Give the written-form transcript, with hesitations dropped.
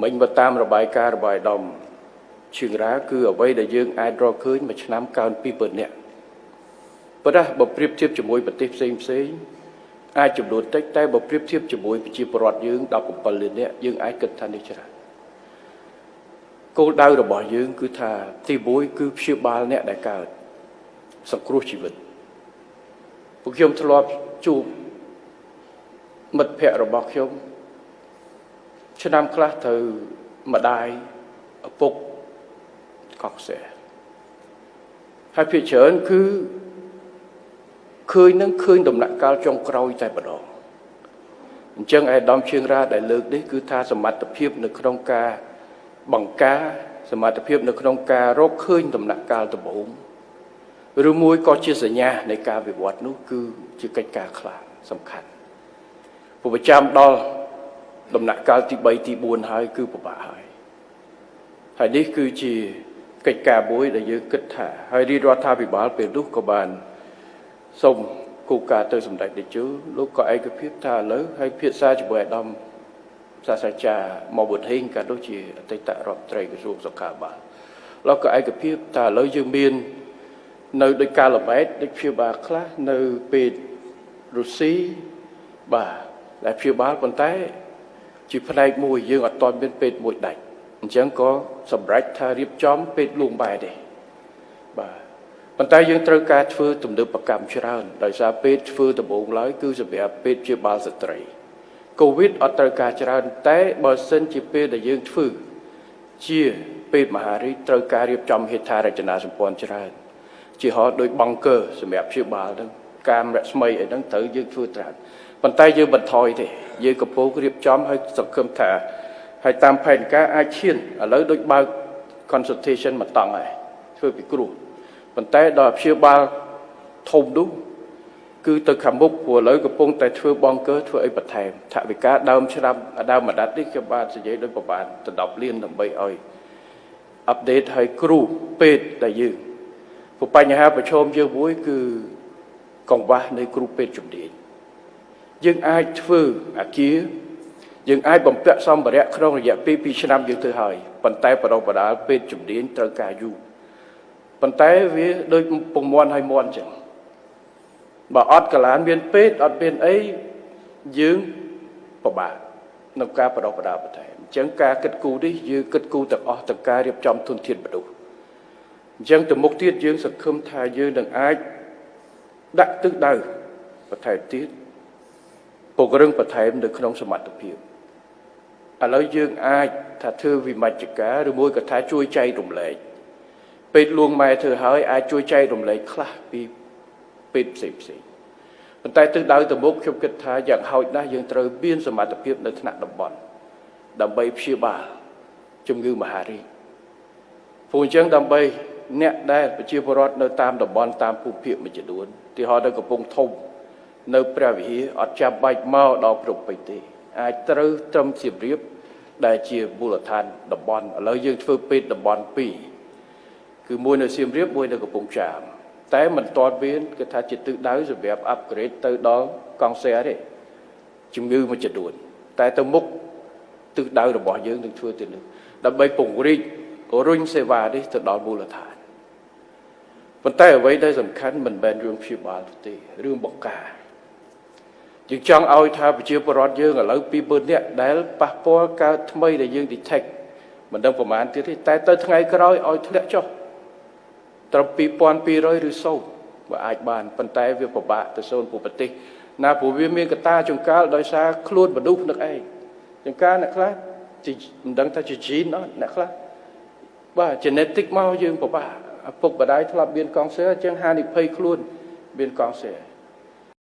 មិញបើតាមរបាយការណ៍របស់ឯកឧត្តមឈឿងរ៉ាគឺអ្វីដែលយើងអាចរកឃើញមួយឆ្នាំកើន20,000នាក់ប៉ុន្តែបើប្រៀបធៀបជាមួយប្រទេសផ្សេងផ្សេងអាចចំនួនតិចតែបើប្រៀបធៀបជាមួយប្រជាពលរដ្ឋយើង17លាននាក់យើងអាចគិតថានេះច្រើនគោលដៅរបស់យើងគឺថាទី1គឺព្យាបាលអ្នកដែលកើតសង្គ្រោះជីវិតពួកខ្ញុំធ្លាប់ជួបមិត្តភ័ក្តិរបស់ខ្ញុំឆ្នាំខ្លះត្រូវម្ដាយឪពុកកក់ខ្សែហើយភាគច្រើនគឺឃើញនឹងឃើញដំណាក់កាលចុងក្រោយតែម្ដងអញ្ចឹងឯកឧត្តមឈឿងរ៉ាដែលលើកនេះគឺថាសមត្ថភាពនៅក្នុងការបង្ការសមត្ថភាពនៅក្នុងការរកឃើញដំណាក់កាលដំបូងឬមួយក៏ជាសញ្ញានៃការវិវត្តនោះគឺជាកិច្ចការខ្លះសំខាន់ព្រោះប្រចាំដល់ដំណាក់កាលទី3ទី4ហើយគឺពិបាកហើយហើយនេះគឺជាកិច្ចការមួយដែលយើងគិតថាហើយរាជរដ្ឋាភិបាលពេលនោះក៏បានសូមគោលការណ៍ទៅសម្ដេចតេជោលោកក៏ឯកភាពថាឥឡូវហើយភាសាជាមួយអាដាមសាស្ត្រាចារ្យមកបុនហេងកាលនោះជាអតីតរដ្ឋមន្ត្រីក្រសួងសុខាភិបាលលោកក៏ឯកភាពថាឥឡូវយើងមាននៅដោយការល្បែតដូចព្យាបាលខ្លះនៅពេទ្យរុស្ស៊ីបាទដែលព្យាបាលប៉ុន្តែជាផ្នែកមួយយើងអត់ទាន់មានពេទ្យមួយដាច់អញ្ចឹងក៏សម្រេចថារៀបចំពេទ្យលួងបែទេបាទប៉ុន្តែយើងត្រូវការធ្វើទំនើបកម្មច្រើនដោយសារពេទ្យធ្វើដំបូងឡើយគឺសម្រាប់ពេទ្យព្យាបាលស្ត្រីកូវីដអត់ត្រូវការច្រើនតែបើសិនជាពេលដែលយើងធ្វើជាពេទ្យមហារីកត្រូវការរៀបចំហេដ្ឋារចនាសម្ព័ន្ធច្រើនជាហោដោយបង់កើសម្រាប់ព្យាបាលហ្នឹងកាមរស្មីអីហ្នឹងត្រូវយើងធ្វើច្រើនប៉ុន្តែយើងបន្ថយទេយើងកំពុងរៀបចំឲ្យសង្ឃឹមថាហើយតាមផែនការអាចឈានឥឡូវដូចបើក consultation មកតង់ហើយធ្វើពីគ្រោះប៉ុន្តែដល់ព្យាបាលធំនោះគឺទៅខាងមុខព្រោះឥឡូវកំពុងតែធ្វើបងកើធ្វើអីបន្ថែមថវិកាដើមឆ្នាំដើមអាណត្តិនេះខ្ញុំបាននិយាយដោយប្រហែល10លានដើម្បីឲ្យ update ឲ្យគ្រូពេទ្យដែលយើងព្រោះបញ្ហាប្រឈមយើងមួយគឺកង្វះនៃគ្រូពេទ្យជំនាញយើងអាចធ្វើអាគារយើងអាចបំពាក់សម្ភារៈក្នុងរយៈពេល2ឆ្នាំយើងធ្វើហើយប៉ុន្តែបដិបដាលពេទ្យជំនាញត្រូវការយូរប៉ុន្តែវាដូចពងមន់ហើយមន់ចឹងបើអត់កលានមានពេទ្យអត់មានអីយើងពិបាកក្នុងការបដិបដាលបន្ថែមអញ្ចឹងការគិតគូរនេះយើងគិតគូរទាំងអស់ទាំងការរៀបចំធនធានមនុស្សអញ្ចឹងទៅមុខទៀតយើងសង្ឃឹមថាយើងនឹងអាចដាក់ទិសដៅបន្ថែមទៀតពង្រឹងបន្ថែមនៅក្នុងសមត្ថភាពឥឡូវយើងអាចថាធ្វើវិមជ្ឈការឬមួយក៏ថាជួយចែករំលែកពេទ្យលួងម៉ែធ្វើហើយអាចជួយចែករំលែកខ្លះពីពេទ្យផ្សេងផ្សេងប៉ុន្តែទិសដៅទៅមុខខ្ញុំគិតថាយ៉ាងហោចណាស់យើងត្រូវមានសមត្ថភាពនៅថ្នាក់តំបន់ដើម្បីព្យាបាលជំងឺមហារីកព្រោះអញ្ចឹងដើម្បីអ្នកដែលប្រជាពលរដ្ឋនៅតាមតំបន់តាមភូមិភាគមួយចំនួនទីហោនៅកំពង់ធំនៅព្រះវិហារអត់ចាំបាច់មកដល់ភ្នំពេញទេអាចត្រូវត្រឹមសៀមរាបដែលជាមូលដ្ឋានតំបន់ឥឡូវយើងធ្វើពេទ្យតំបន់2គឺមួយនៅសៀមរាបមួយនៅកំពង់ចាមតែមិនទាន់មានគឺថាជាទិសដៅសម្រាប់ upgrade ទៅដល់កង់សែទេជំងឺមួយចំនួនតែទៅមុខទិសដៅរបស់យើងនឹងធ្វើទៅនេះដើម្បីពង្រីករុញសេវានេះទៅដល់មូលដ្ឋានប៉ុន្តែអ្វីដែលសំខាន់មិនមែនរឿងព្យាបាលទេរឿងបង្ការយើងចង់ឲ្យថាប្រជាពលរដ្ឋយើងឥឡូវ20000នាក់ដែលប៉ះពាល់កើតថ្មីដែលយើង detect មិនដឹងប្រមាណទៀតទេតែទៅថ្ងៃក្រោយឲ្យធ្លាក់ចុះត្រឹម2200ឬ0បើអាចបានប៉ុន្តែវាពិបាកទៅ0ព្រោះប្រទេសណាព្រោះវាមានកត្តាចង្កាលដោយសារខ្លួនមនុស្សនឹងឯងចង្កាលអ្នកខ្លះមិនដឹងថាជា gene អត់អ្នកខ្លះបាទ genetic មកយើងពិបាកឪពុកម្ដាយធ្លាប់មានកង់សែអញ្ចឹងហានិភ័យខ្លួនមានកង់សែ